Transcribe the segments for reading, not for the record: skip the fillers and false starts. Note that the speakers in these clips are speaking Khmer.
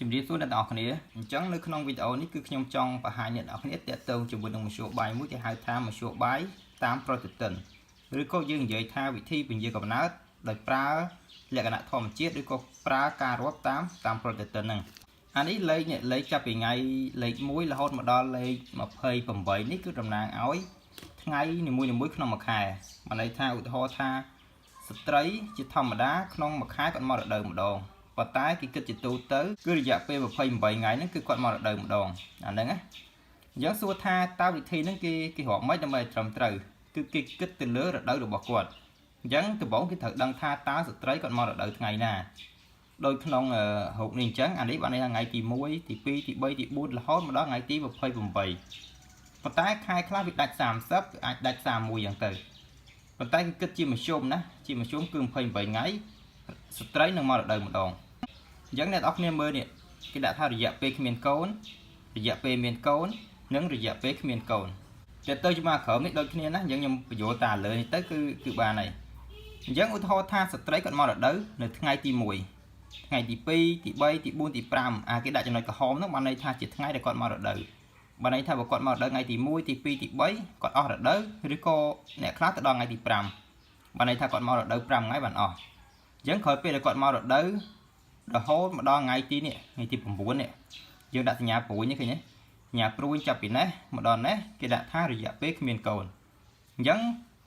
ជំរាបសួរអ្នកទាំងអស់គ្នាអញ្ចឹងនៅក្នុងវីដេអូនេះគឺខ្ញុំចង់បង្ហាញអ្នកទាំងអស់គ្នាទាក់ទងជាមួយនឹងមធ្យោបាយមួយគេហៅថាមធ្យោបាយតាមប្រតិទិនឬក៏យើងនិយាយថាវិធីពន្យាកំណើតដោយប្រើលក្ខណៈធម្មជាតិឬក៏ប្រើការរាប់តាមតាមប្រតិទិនហ្នឹងអានេះលេខនេះលេខចាប់ពីថ្ងៃលេខ1រហូតមកដល់លេខ28នេះគឺតំណាងឲ្យថ្ងៃនីមួយៗក្នុងមួយខែបានន័យថាឧទាហរណ៍ថាស្ត្រីជាធម្មតាក្នុងមួយខែគាត់មករដូវម្ដងប៉ុន្តែគេគិតជាទូទៅគឺរយៈពេល28ថ្ងៃហ្នឹងគឺគាត់មករដូវម្ដងអាហ្នឹងណាអញ្ចឹងសួរថាតើវិធីហ្នឹងគេគេរាប់ម៉េចដើម្បីឲ្យត្រឹមត្រូវគឺគេគិតទៅលើរដូវរបស់គាត់អញ្ចឹងដំបូងគេត្រូវដឹងថាតើស្ត្រីគាត់មករដូវថ្ងៃណាដោយក្នុងរូបនេះអញ្ចឹងអានេះបានន័យថាថ្ងៃទី1ទី2ទី3ទី4រហូតមកដល់ថ្ងៃទី28ប៉ុន្តែខែខ្លះវាដាច់30អាចដាច់31អញ្ចឹងទៅប៉ុន្តែគេគិតជាមធ្យមណាជាមធ្យមគឺ28ថ្ងៃស្ត្រីនឹងមករដូវម្ដងអញ្ចឹងអ្នកនរគ្នាមើលនេះគេដាក់ថារយៈពេលគ្មានកូនរយៈពេលមានកូននិងរយៈពេលគ្មានកូនតែទៅជាមួយក្រោមនេះដូចគ្នាណាអញ្ចឹងខ្ញុំបញ្យល់តាលើនេះទៅគឺគឺបានហើយអញ្ចឹងឧទាហរណ៍ថាស្ត្រីគាត់មករដូវនៅថ្ងៃទី1ថ្ងៃទី2ទី3ទី4ទី5អាគេដាក់ចំណុចក្រហមហ្នឹងបានន័យថាជាថ្ងៃដែលគាត់មករដូវបានន័យថាបើគាត់មករដូវថ្ងៃទី1ទី2ទី3គាត់អស់រដូវឬក៏អ្នកខ្លះទៅដល់ថ្ងៃទី5បានន័យថាគាត់មករដូវ5ថ្ងៃបានអស់អញ្ចឹងក្រោយពេលដែលគាត់មករដូវរហូតមកដល់ថ្ងៃទីនេះថ្ងៃទី9នេះយើងដាក់សញ្ញាព្រួយនេះឃើញទេសញ្ញាព្រួយចាប់ពីនេះមកដល់នេះគេដាក់ថារយៈពេលគ្មានកូនអញ្ចឹង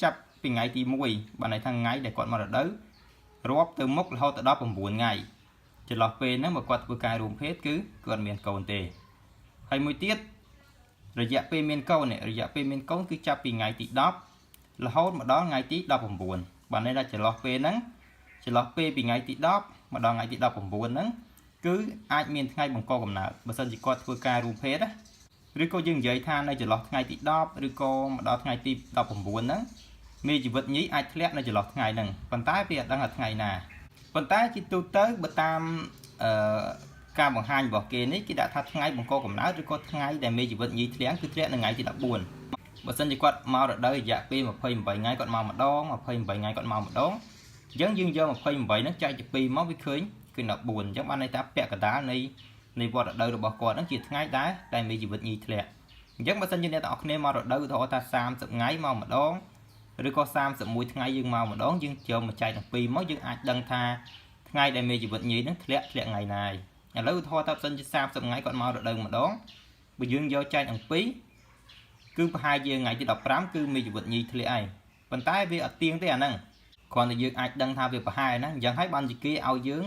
ចាប់ពីថ្ងៃទី1បានន័យថាថ្ងៃដែលគាត់មករដូវរាប់ទៅមុខរហូតទៅដល់9ថ្ងៃចន្លោះពេលហ្នឹងបើគាត់ធ្វើការរួមភេទគឺគាត់មានកូនទេហើយមួយទៀតរយៈពេលមានកូននេះរយៈពេលមានកូនគឺចាប់ពីថ្ងៃទី10រហូតមកដល់ថ្ងៃទី19បានន័យថាចន្លោះពេលហ្នឹងចន្លោះពេលពីថ្ងៃទី10មកដល់ថ្ងៃទី19ហ្នឹងគឺអាចមានថ្ងៃបង្កកំណើតបើសិនជាគាត់ធ្វើការរួមភេទណាឬក៏យើងនិយាយថានៅចន្លោះថ្ងៃទី10ឬក៏មកដល់ថ្ងៃទី19ហ្នឹងមេជីវិតញីអាចធ្លាក់នៅចន្លោះថ្ងៃហ្នឹងប៉ុន្តែវាអត់ដឹងថាថ្ងៃណាប៉ុន្តែជាទូទៅបើតាមអឺការបង្ហាញរបស់គេនេះគេដាក់ថាថ្ងៃបង្កកំណើតឬក៏ថ្ងៃដែលមេជីវិតញីធ្លាក់គឺធ្លាក់នៅថ្ងៃទី14បើសិនជាគាត់មករដូវរយៈពេល28ថ្ងៃគាត់មកម្ដង28ថ្ងៃគាត់មកម្ដងអញ្ចឹងយើងយក28ហ្នឹងចែកជា2មកវាឃើញគឺ14អញ្ចឹងបានន័យថាពាក់កណ្ដាលនៃនៃវដ្តរដូវរបស់គាត់ហ្នឹងជាថ្ងៃដែរដែលមេជីវិតញីធ្លាក់អញ្ចឹងបើសិនជាអ្នកទាំងអស់គ្នាមករដូវឧទាហរណ៍ថា30ថ្ងៃមកម្ដងឬក៏31ថ្ងៃយើងមកម្ដងយើងយកមកចែកទាំងពីរមកយើងអាចដឹងថាថ្ងៃដែលមេជីវិតញីហ្នឹងធ្លាក់ធ្លាក់ថ្ងៃណាហើយឥឡូវឧទាហរណ៍ថាបើសិនជា30ថ្ងៃគាត់មករដូវម្ដងបើយើងយកចែកទាំងពីរគឺប្រហែលជាថ្ងៃទី15គឺមេជីវិតញីធ្លាក់ហើយប៉ុន្តែវាអត់ទៀងទេអាហ្នឹងគ្រាន់តែយើងអាចដឹងថាវាប្រហែលណាអញ្ចឹងហើយបានជាគេឲ្យយើង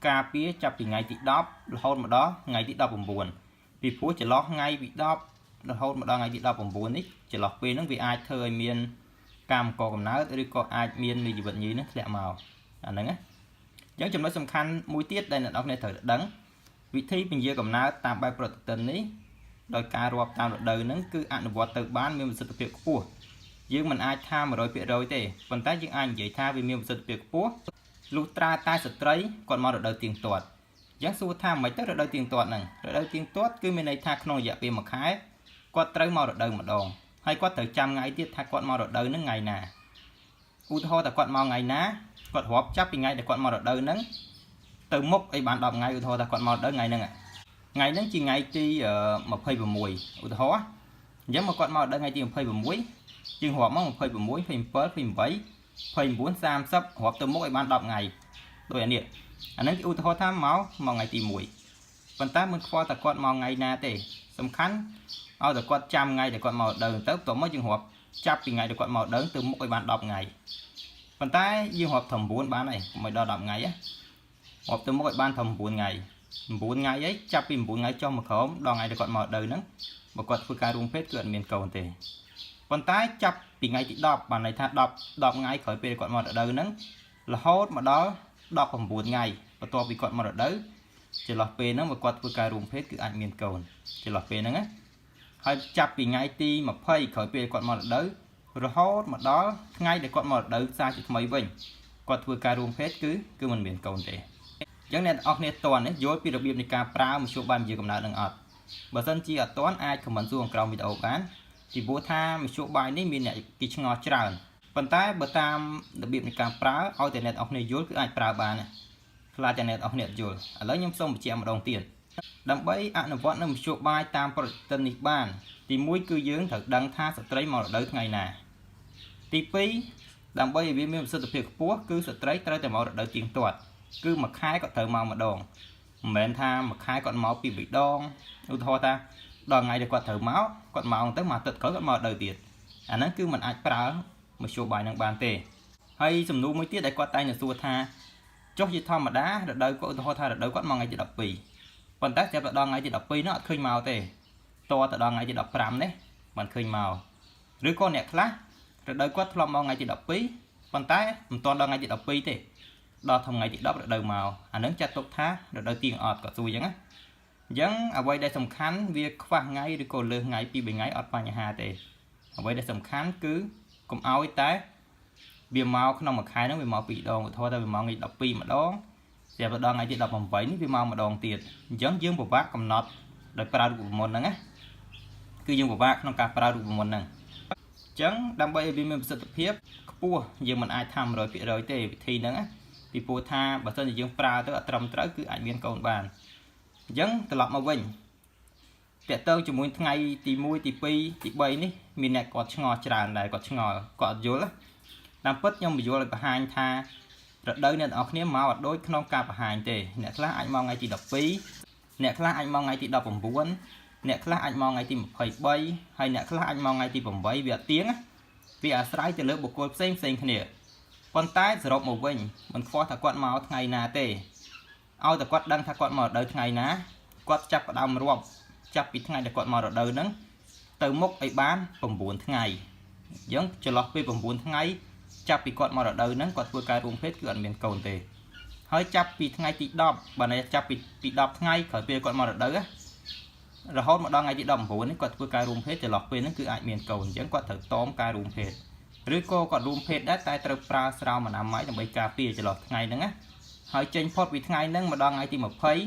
ការពារចាប់ពីថ្ងៃទី10រហូតមកដល់ថ្ងៃទី19ពីព្រោះចន្លោះថ្ងៃពី10រហូតមកដល់ថ្ងៃទី19នេះចន្លោះពេលហ្នឹងវាអាចធ្វើឲ្យមានកម្មកកំណើតឬក៏អាចមានមេជីវិតញីហ្នឹងធ្លាក់មកអាហ្នឹងណាអញ្ចឹងចំណុចសំខាន់មួយទៀតដែលអ្នកនរគ្នាត្រូវដឹងវិធីពន្យាកំណើតតាមបែបប្រតិទិននេះដោយការរាប់តាមរដូវហ្នឹងគឺអនុវត្តទៅបានមានប្រសិទ្ធភាពខ្ពស់យើងមិនអាចថា100%ទេប៉ុន្តែយើងអាចនិយាយថាវាមានប្រសិទ្ធភាពខ្ពស់លុះត្រាតែស្ត្រីគាត់មករដូវទៀងទាត់អញ្ចឹងសួរថាមិនទៅរដូវទៀងទាត់ហ្នឹងរដូវទៀងទាត់គឺមានន័យថាក្នុងរយៈពេល1ខែគាត់ត្រូវមករដូវម្ដងហើយគាត់ត្រូវចាំថ្ងៃទៀតថាគាត់មករដូវហ្នឹងថ្ងៃណាឧទាហរណ៍តែគាត់មកថ្ងៃណាគាត់រាប់ចាប់ពីថ្ងៃដែលគាត់មករដូវហ្នឹងទៅមុខអីបាន10ថ្ងៃឧទាហរណ៍ថាគាត់មករដូវថ្ងៃហ្នឹងថ្ងៃហ្នឹងជាថ្ងៃទី26ឧទាហរណ៍អញ្ចឹងមកគាត់មករដូវថ្ងៃទី26យើងរាប់មក26 27 28 29 30រាប់ទៅមុខឲ្យបាន10ថ្ងៃដូចអានេះអាហ្នឹងគេឧទាហរណ៍ថាមកមកថ្ងៃទី1ប៉ុន្តែមិនខ្វល់តែគាត់មកថ្ងៃណាទេសំខាន់ឲ្យតែគាត់ចាំថ្ងៃដែលគាត់មកដើទៅបន្ទាប់មកយើងរាប់ចាប់ពីថ្ងៃដែលគាត់មកដើទៅមុខឲ្យបាន10ថ្ងៃប៉ុន្តែយើងរាប់ត្រឹម9បានហើយកុំឲ្យដល់10ថ្ងៃណារាប់ទៅមុខឲ្យបានត្រឹម9ថ្ងៃ9ថ្ងៃអីចាប់ពី9ថ្ងៃចុះមកក្រោមដល់ថ្ងៃដែលគាត់មកដើហ្នឹងបើគាត់ធ្វើការរួមភេទគឺអត់មានកូនទេប៉ុន្តែចាប់ពីថ្ងៃទី10បានន័យថា10 10ថ្ងៃក្រោយពេលគាត់មករដូវហ្នឹងរហូតមកដល់19ថ្ងៃបន្ទាប់ពីគាត់មករដូវចន្លោះពេលហ្នឹងបើគាត់ធ្វើការរួមភេទគឺអាចមានកូនចន្លោះពេលហ្នឹងណាហើយចាប់ពីថ្ងៃទី20ក្រោយពេលគាត់មករដូវរហូតមកដល់ថ្ងៃដែលគាត់មករដូវសារជាថ្មីវិញគាត់ធ្វើការរួមភេទគឺគឺមិនមានកូនទេអញ្ចឹងអ្នកទាំងអស់គ្នាតន់យល់ពីរបៀបនៃការប្រើមធ្យោបាយពន្យាកំណើតនឹងអត់បើសិនជាអត់តន់អាច comment សួរក្រោមវីដេអូបានពីព្រោះថាមធ្យោបាយនេះមានអ្នកគេឆ្ងល់ច្រើនប៉ុន្តែបើតាមរបៀបនៃការប្រើឲ្យតែអ្នកទាំងអស់គ្នាយល់គឺអាចប្រើបានណា ខ្លាចតែអ្នកនរគ្នាអត់យល់ឥឡូវខ្ញុំសូមបញ្ជាក់ម្ដងទៀតដើម្បីអនុវត្តនៅមធ្យោបាយតាមប្រតិទិននេះបានទី1គឺយើងត្រូវដឹងថាស្ត្រីមករដូវថ្ងៃណាទី2ដើម្បីឲ្យវាមានប្រសិទ្ធភាពខ្ពស់គឺស្ត្រីត្រូវតែមករដូវទៀងទាត់គឺមួយខែគាត់ត្រូវមកម្ដងមិនមែនថាមួយខែគាត់មកពី3ដងឧទាហរណ៍ថាដល់ថ្ងៃដែលគាត់ត្រូវមកគាត់មកទៅមួយអាទិត្យក្រោយគាត់មករដូវទៀតអាហ្នឹងគឺมันអាចប្រើមធ្យោបាយហ្នឹងបានទេហើយសំណួរមួយទៀតដែលគាត់តែងតែសួរថាចុះជាធម្មតារដូវគាត់ឧទាហរណ៍ថារដូវគាត់មកថ្ងៃទី12ប៉ុន្តែចាប់ទៅដល់ថ្ងៃទី12នោះអត់ឃើញមកទេតទៅដល់ថ្ងៃទី15នេះមិនឃើញមកឬក៏អ្នកខ្លះរដូវគាត់ធ្លាប់មកថ្ងៃទី12ប៉ុន្តែមិនទាន់ដល់ថ្ងៃទី12ទេដល់ថ្ងៃទី10រដូវមកអានឹងចាត់ទុកថារដូវទៀងអត់គាត់សួរអញ្ចឹងណាអញ្ចឹងអ្វីដែលសំខាន់វាខ្វះថ្ងៃឬក៏លើសថ្ងៃ2 3ថ្ងៃអត់បញ្ហាទេអ្វីដែលសំខាន់គឺកុំឲ្យតែវាមកក្នុងមួយខែហ្នឹងវាមក2ដងឧទាហរណ៍ថាវាមកថ្ងៃ12ម្ដងស្រាប់តែដល់ថ្ងៃទី18នេះវាមកម្ដងទៀតអញ្ចឹងយើងពិបាកកំណត់ដោយប្រើរូបមន្តហ្នឹងណាគឺយើងពិបាកក្នុងការប្រើរូបមន្តហ្នឹងអញ្ចឹងដើម្បីឲ្យវាមានប្រសិទ្ធភាពខ្ពស់យើងមិនអាចថា100%ទេវិធីហ្នឹងណាពីព្រោះថាបើសិនជាយើងប្រើទៅអត់ត្រឹមត្រូវគឺអាចមានកូនបានអញ្ចឹងត្រឡប់មកវិញតកតងជាមួយថ្ងៃទី1ទី2ទី3នេះមានអ្នកគាត់ឆ្ងល់ច្រើនដែរគាត់ឆ្ងល់គាត់អត់យល់តាមពិតខ្ញុំបញ្យល់ឲ្យបង្ហាញថារដូវអ្នកទាំងអស់គ្នាមកអត់ដូចក្នុងការបង្ហាញទេអ្នកខ្លះអាចមកថ្ងៃទី12អ្នកខ្លះអាចមកថ្ងៃទី19អ្នកខ្លះអាចមកថ្ងៃទី23ហើយអ្នកខ្លះអាចមកថ្ងៃទី8វាអត់ទៀងវាអាស្រ័យទៅលើបុគ្គលផ្សេងផ្សេងគ្នាប៉ុន្តែសរុបមកវិញមិនខ្វល់ថាគាត់មកថ្ងៃណាទេឲ្យតែគាត់ដឹងថាគាត់មករដូវថ្ងៃណាគាត់ចាប់ផ្ដើមរាប់ចាប់ពីថ្ងៃដែលគាត់មករដូវហ្នឹងទៅមុខឲ្យបាន9ថ្ងៃអញ្ចឹងចន្លោះពី9ថ្ងៃចាប់ពីគាត់មករដូវហ្នឹងគាត់ធ្វើការរួមភេទគឺអត់មានកូនទេហើយចាប់ពីថ្ងៃទី10បើន័យចាប់ពី10ថ្ងៃក្រោយពេលគាត់មករដូវរហូតមកដល់ថ្ងៃទី19នេះគាត់ធ្វើការរួមភេទចន្លោះពេលហ្នឹងគឺអាចមានកូនអញ្ចឹងគាត់ត្រូវតមការរួមភេទឬក៏គាត់រួមភេទដែរតែត្រូវប្រើស្រោមអនាម័យដើម្បីការពារចន្លោះថ្ងៃហ្នឹងណាហើយចេញផុតពីថ្ងៃហ្នឹងមកដល់ថ្ងៃទី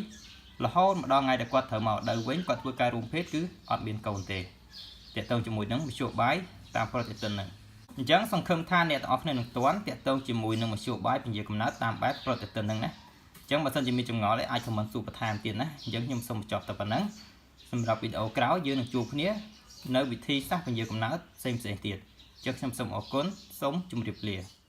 20រហូតមកដល់ថ្ងៃដែលគាត់ត្រូវមកដូវវិញគាត់ធ្វើការរួមភេទគឺអត់មានកូនទេតាក់ទងជាមួយនឹងមធ្យោបាយតាមប្រតិទិនហ្នឹងអញ្ចឹងសង្ឃឹមថាអ្នកទាំងអស់គ្នានឹងទាន់តាក់ទងជាមួយនឹងមធ្យោបាយពន្យាកំណើតតាមបែបប្រតិទិនហ្នឹងណាអញ្ចឹងបើសិនជាមានចម្ងល់អាច comment សួរបន្ថែមទៀតណាអញ្ចឹងខ្ញុំសូមបញ្ចប់តែប៉ុណ្ណឹងសម្រាប់វីដេអូក្រោយយើងនឹងជួបគ្នានៅវិធីសាស្ត្រពន្យាកំណើតផ្សេងៗទៀតអញ្ចឹងខ្ញុំសូមអរគុណសូមជម្រាបលា។